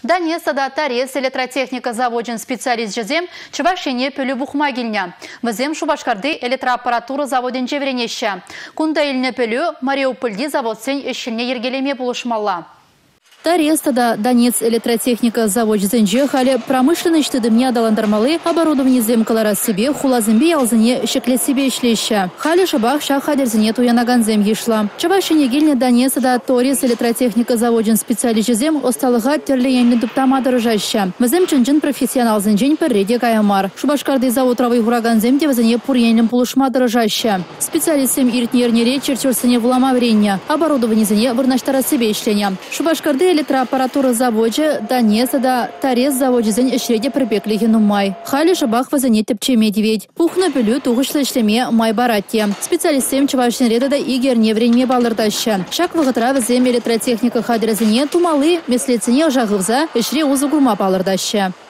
Донец тата Торез электротехника завочӗн специалисчӗсем Чӑваш Ене пӗлӳ пухма килнӗ. Вӗсем Шупашкарти электроаппаратура заводӗнче вӗренеҫҫӗ. Кунта илнӗ пӗлӳ Мариупольти заводсен ӗҫ-хӗлне йӗркелеме пулӑшмалла. Торез тата Донец электротехника завочӗсенче халӗ промышленноҫ тытӑмне аталантармалли оборудованисем кӑларассипе, хуласемпе ялсене ҫӗклессипе ӗҫлеҫҫӗ. Халӗ шӑпах ҫак хатӗрсене туянакансем йышлӑ. Чӑваш Ене килнӗ Донец тата Торез электротехника завочӗн специалисчӗсем ӑсталӑха тӗрлӗ енлӗн туптама тӑрӑшаҫҫӗ. Вӗсем чӑн-чӑн профессионалсенчен пӗрре те кая мар. Шупашкарти заводра вӑй хуракансем те вӗсене пур енлӗн пулӑшма тӑрӑшаҫҫӗ. Специалистсем иртнӗ эрнере чертежсене вулама вӗреннӗ, оборудованисене вырнаҫтарассипе ӗҫленӗ. Шупашкарти электроаппаратура завочӗ, Донец тата Торез завочӗсен ӗҫре те пӗрпеклӗхӗ нумай. Халӗ шӑпах вӗсене тӗпчеме тивет. Пухнӑ пӗлӳ тухӑҫлӑ ӗҫлеме май парать те. Специалистсем Чӑваш Енре тата икӗ эрне вӗренме палӑртаҫҫӗ. Ҫак вӑхӑтра вӗсем электротехника хатӗрӗсене тумалли меслетсене ӑша хывса ӗҫре усӑ курма палӑртаҫҫӗ.